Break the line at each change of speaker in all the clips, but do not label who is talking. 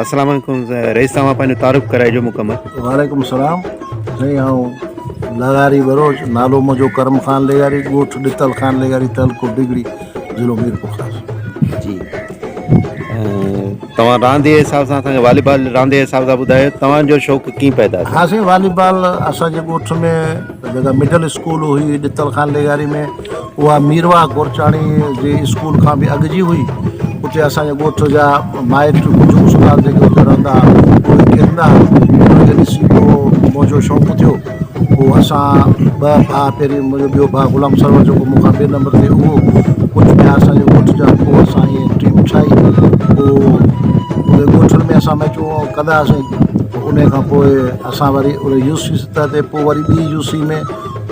السلام عليڪم رئيس صاحب پنهنجو تعارف ڪرائجو مڪمل. وعليڪم
السلام سائين آئون لغاري بروچ نالو منهنجو ڪرم خان لغاري ڳوٺ ڏتل خان لغاري تعلقو ڊگهڙي ضلعو ميرپورخاص.
جي توهان راند جي حساب سان اسان کي والي بال راند جي حساب سان ٻڌايو توهان جو شوق ڪيئن پيدا ٿيو؟
ها سائين والي بال اسان جي ڳوٺ ۾ جيڪا مڊل اسڪول هئي ڏتل خان لغاري ۾ اها ميرواهه گورچاڻي جي اسڪول کان به اڳ جي هئي. اتي اسان جي ڳوٺ جا مائٽ ڪجهه استاد جيڪي اتي رهندا ها اهي کيڏندا ها. انهن کي ڏسي پوء منهنجو شوق ٿيو. پوء اسان ٻه ڀاء پهرين منهنجو ٻيو ڀاء غلام سرور جيڪو مون کان ٻئي نمبر تي اهو ڪجهه ٻيا اسان جي ڳوٺ جا پوء اسان ائين ٽيم ٺاهي پوء اتي ڳوٺن ۾ اسان ميچون ڪندا هئاسين. پوء انهي کان پوء اسان وري ان يو سي سطح تي پوء وري ٻي يو سي ۾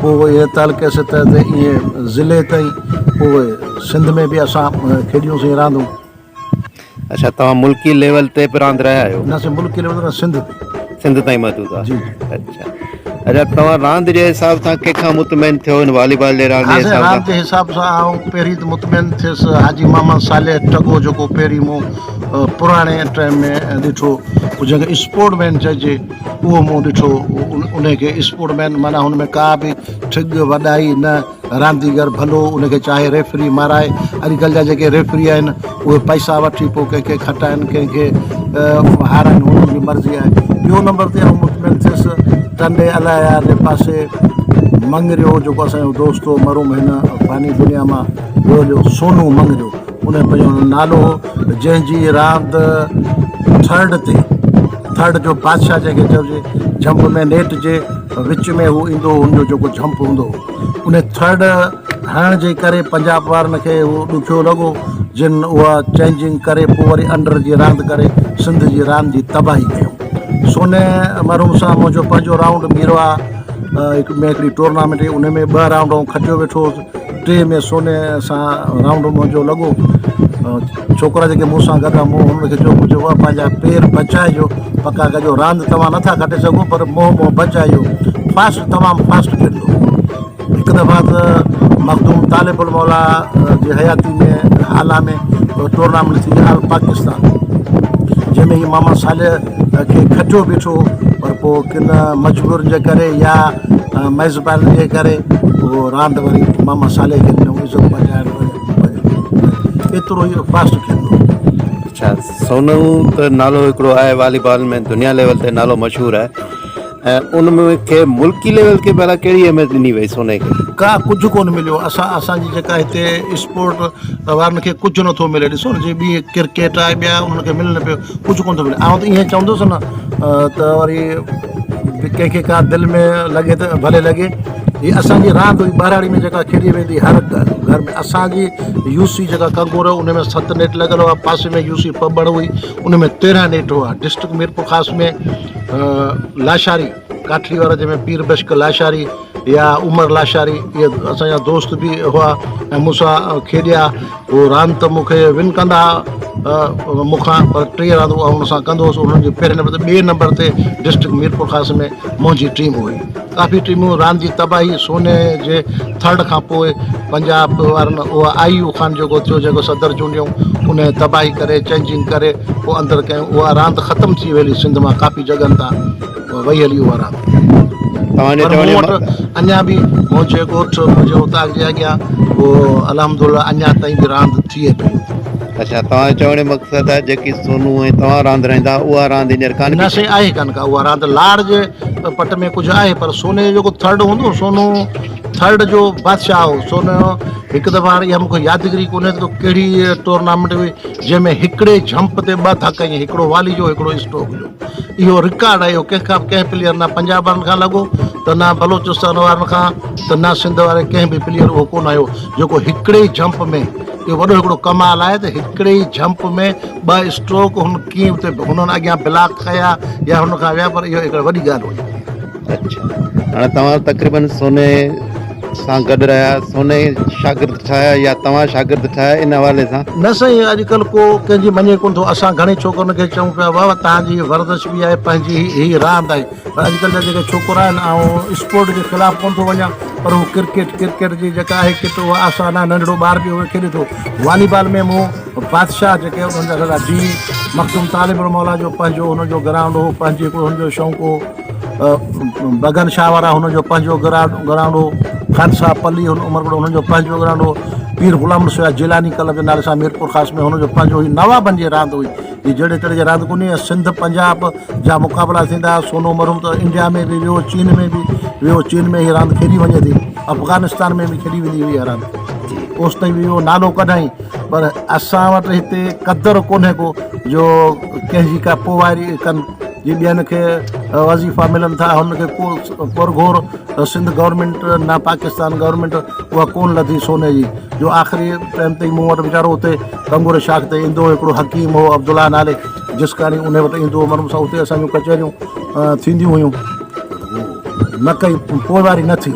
پوء وري تعلقي سطح تي ائين ضلعي تائين پوء سنڌ ۾ به اسان کيڏيونسين راندون.
اڇا توهان ملڪي ليول تي به راند رهيا آهيو؟
نه سائين ملڪي ليول تي نه سنڌ تي.
سنڌ تائين محدود آهي.
جي جي.
اڇا اڇا توهان راند جي حساب سان ڪنهن کان مطمئن ٿيو ان والي بال جي راند جي
ها سائين
حساب سان؟
راند جي حساب سان آئون پهرين ته مطمئن ٿيس حاجي محمد صالح ٽڳو جيڪو پهرين مون پراڻي ٽائيم ۾ ڏٺو جنهن کي اسپورٽ مين چئجي اهو مون ڏٺو ان کي اسپورٽ مين معنيٰ هن ۾ ڪا به ٺڳ وڏائي نه رانديگر ڀلو ان کي چاهي ريفري مارائي اڄڪلهه جا جيڪي ريفري آهن اهي پئسا وٺي پوء ڪنهن کي کٽائن ڪنهن کي هارائن هنن جي مرضي آهي ٻيو نمبر تي آئون مطمئن ٿيس ٽنڊي الايار جي پاسي مڱريو جيڪو اسانجو دوست هو مرحوم هن فاني دنيا مان ويو هليو سونو مڱريو ان جو پنهنجو نالو هو جنهن جي راند ٿرڊ تي ٿرڊ جو بادشاهه جنهن کي چئجي جهمپ ۾ نيٽ جي وچ ۾ هو ايندو هو هن جو جيڪو جهمپ هوندو هو ان ٿرڊ هڻڻ جي ڪري پنجاب وارن کي هو ڏکيو لڳو جن اها چينجنگ ڪري پوء وري انڊر جي راند ڪري سنڌ جي راند جي تباهي ڪيائون سوني مرحوم سان منهنجو پنهنجو رائونڊ ميرواهه ۾ هڪڙي ٽورنامينٽ هئي ان ۾ ٻه رائونڊ آئون کٽيو ويٺو هوس ٽي ۾ سوني سان رائونڊ منهنجو لڳو. ڇوڪرا جيڪي مون سان گڏ هئا، مون هنن کي چيو، مون چيو، پنهنجا پير بچائجو، پڪا ڪجو، راند توهان نٿا کٽي سگهو پر منهن منهن بچائجو. فاسٽ تمام فاسٽ کيڏندو هو. هڪ دفعا ته مخدوم طالب الموليٰ جي حياتي ۾ هالا ۾ ٽورنامينٽ ٿي آل پاڪستان جنهن ۾ هي ماما صالح کي کٽيو بيٺو هو پر پوء ڪن مجبورين جي ڪري يا ميزبانن جي ڪري اهو راند وري ماما صالح کي ڏنو عزت بچائڻ ايترو ئي فاسٽ کيڏندو هو.
اڇا سونو ته نالو هڪڙو آهي والي بال ۾ دنيا ليول تي نالو مشهور آهي ۽ ان ۾ کي ملڪي ليول کي ڀلا ڪهڙي اهميت ڏني وئي سوني کي؟
ڪا ڪجهه ڪونه مليو اسان اسان جي جيڪا هتي اسپورٽ وارن کي ڪجهه نٿو ملي ڏسو نه جي ٻي ڪرڪيٽ آهي ٻيا انهن کي ملن پيو ڪجهه ڪونه ٿو ملي آئون ته ائين چوندس نه ته وري ڪنهن کي ڪا دل ۾ لڳي ته ڀلي لڳي هي اسان جي راند هئي ٻهراڙي ۾ جيڪا کيڏي ويندي هر گهر ۾ اسان جي يو سي جيڪا ڪنگور ان ۾ ست نيٽ لڳل هئا پاسي ۾ يو سي پٻڻ هئي ان ۾ 13 نيٽ هئا ڊسٽرڪٽ ميرپورخاص ۾ لاشاري ڪاٺڙي وارا جنهن ۾ پير بشڪ لاشاري يا عمر لاشاري اهي اسان جا دوست به هئا ۽ مون سان کيڏيا هو راند ته مون کي ون ڪندا ها مون کان پر ٽي راندون آئون ان سان ڪندو هوس انهن جي پهرين نمبر تي ٻئي نمبر تي ڊسٽرڪٽ ميرپورخاص ۾ منهنجي ٽيم هئي ڪافي ٽيمون راند جي تباهي سوني جي ٿرڊ کان پوء پنجاب وارن اها آئي يو خان جيڪو ٿيو جيڪو صدر چونڊيائون ان تباهي ڪري چينجنگ ڪري پوء اندر ڪيائون اها راند ختم ٿي وئي هلي سنڌ مان ڪافي جڳهن تان وئي هلي اها راند.
توهان جي
پر
چوڻ
مون
جو
وٽ اڃا به منهنجي ڳوٺ منهنجي اوطاق جي اڳيان اهو الحمدلله اڃا تائين به راند ٿئي پئي.
اڇا توهان جو چوڻ جو مقصد آهي جيڪي سونو ۽ توهان راند رهندا اها راند هينئر ڪانه
نه
پئي
سائين آهي ڪانه ڪا اها راند لاڙ جي پٽ ۾ ڪجهه آهي پر سوني جو جيڪو ٿرڊ هوندو هو سونو ٿرڊ جو بادشاهه هو سونو هڪ دفعا هاڻي اها مون کي يادگيري ڪونهي ته ڪهڙي ٽورنامينٽ هئي جنهن ۾ هڪڙي جهمپ تي ٻه ڌڪ ائين هڪڙو والي جو هڪڙو اسٽوڪ جو. اهو رڪارڊ آهي اهو ڪنهن کان به ڪنهن پليئر نه پنجاب وارن کان لڳو ته نه بلوچستان وارن کان ته نه سنڌ واري ڪنهن به پليئر اهو ڪونه آيو جيڪو هڪڙي ئي جمپ ۾ اهو وڏو هڪڙو ڪمال آهي ته هڪڙي ئي جمپ ۾ ٻه اسٽروڪ هن ڪيئن اتي هنن اڳيان بلاڪ ڪيا يا هن کان ويا پر اهو هڪڙي وڏي ڳالهه هئي.
اڇا هاڻي توهان تقريبن سوني سان گڏ رهيا سوني شاگرد ٺاهيا يا توهان شاگرد ٺاهيا ان حوالي سان.
نه سائين اڄ ڪلهه ڪو ڪنهن جي مڃي ڪونه ٿو اسان گهڻي ڇوڪرن کي چئون پيا بابا توهان جي ورزش به آهي پنهنجي هي راند آهي پر اڄ ڪلهه جا جيڪي ڇوڪرا آهن آئون اسپورٽ جي خلاف ڪونه ٿو وڃان. پر هو ڪرڪيٽ ڪرڪيٽ جي جيڪا آهي ڪٽ اها آسان آهي ننڍڙو ٻار به اهو کيڏي ٿو والي بال ۾ مون بادشاهه جيڪي انهن جا سڏا جي مخدوم طالب الموليٰ جو پنهنجو هن جو گرائونڊ هو پنهنجي هڪڙو هن جو شوق هو بگن شاهه وارا هن جو پنهنجو گرائونڊ هو خان صاحب پلي هن عمرڪوٽ هن جو پنهنجو گرائونڊ هو پير غلام رسول جيلاني ڪلب جي نالي سان ميرپور خاص ۾ هن جو پنهنجو هي نوابن جي راند هئي هي جهڙي تهڙي جي راند ڪونهي ۽ سنڌ پنجاب جا مقابلا ٿيندا هئا سونو مرحوم ته انڊيا ۾ به ويو چين ۾ به ويو چين ۾ هي راند کيڏي وڃي ٿي افغانستان ۾ به کيڏي ويندي هئي اها راند اوستائين به اهو نالو ڪڍائين پر اسان وٽ هتي قدر ڪونهي ڪو جو ڪنهن جي ڪا پوئواري ڪن جي ٻين کي وظيفا ملن ٿا هن کي ڪو پرگهور سنڌ گورنمينٽ نه پاڪستان گورنمينٽ اها ڪون لڌي سوني جي جو آخري ٽائيم تائين مون وٽ ويچارو اتي ڪنگور شاخ تي ايندو هو هڪڙو حڪيم هو عبدالله نالي جسڪاڻي انهي وٽ ايندو هو مرحوم سان اتي اسان جون ڪچهريون ٿينديون هيون نه ڪئي پوئواري نه ٿي.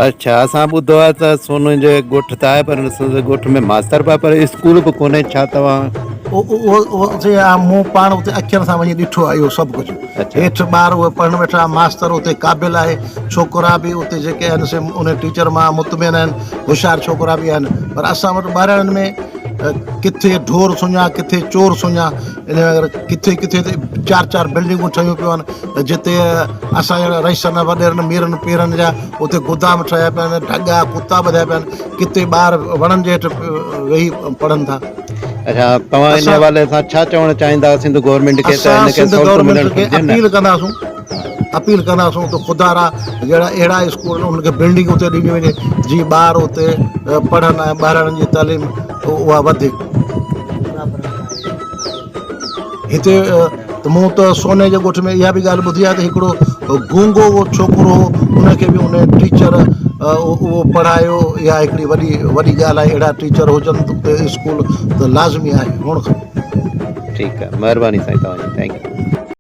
اڇا اسان ٻڌو آهي ته سوني جو ڳوٺ ته آهي پر سندس ڳوٺ ۾ ماستر به آهي پر اسڪول به ڪونهي ڇا توهان.
اهو مون پاڻ اتي اکين سان وڃي ڏٺو آهي اهو سڀ ڪجهه هيٺ ٻار اهي پڙهڻ ويٺا ماستر اتي قابل آهي ڇوڪرا به اتي جيڪي آهن سي ان ٽيچر مان مطمئن آهن هوشيار ڇوڪرا به آهن پر اسان وٽ ٻهراڙين ۾ ڪٿي ڍور سڃا ڪٿي چور سڃا ان وغيره ڪٿي ڪٿي ته چار چار بلڊنگون ٺهيون پيون آهن جتي اسان جا رئيسن وڏيرن ميرن پيرن جا اتي گودام ٺهيا پيا آهن ڍڳا ڪتا ٻڌيا پيا آهن ڪٿي ٻار وڻن جي هيٺ ويهي پڙهن ٿا.
اڇا توهان ان حوالي سان ڇا چوڻ چاهيندا سنڌ گورنمينٽ کي ته
اسان
هن کي
سنڌ
سهولتون ملڻ
گورنمينٽ کي
گهرجن نه.
اپيل ڪنداسون اپيل ڪنداسون ته خدا را جهڙا اهڙا اسڪول انهن کي بلڊنگ اتي ڏني وڃي جيئن ٻار اتي پڙهن ۽ ٻارڙن جي تعليم اها وڌي. هتي ته مون ته سوني جي ڳوٺ ۾ اها به ڳالهه ٻڌي آهي ته هڪڙو گونگو ڇوڪرو هو ان کي به ان ٽيچر اهو پڙهايو اها هڪڙي وڏي وڏي ڳالهه آهي اهڙا ٽيچر هجن ته اتي اسڪول ته لازمي آهي هئڻ کپي.
ٺيڪ آهي مهرباني سائين توهان جي thank you.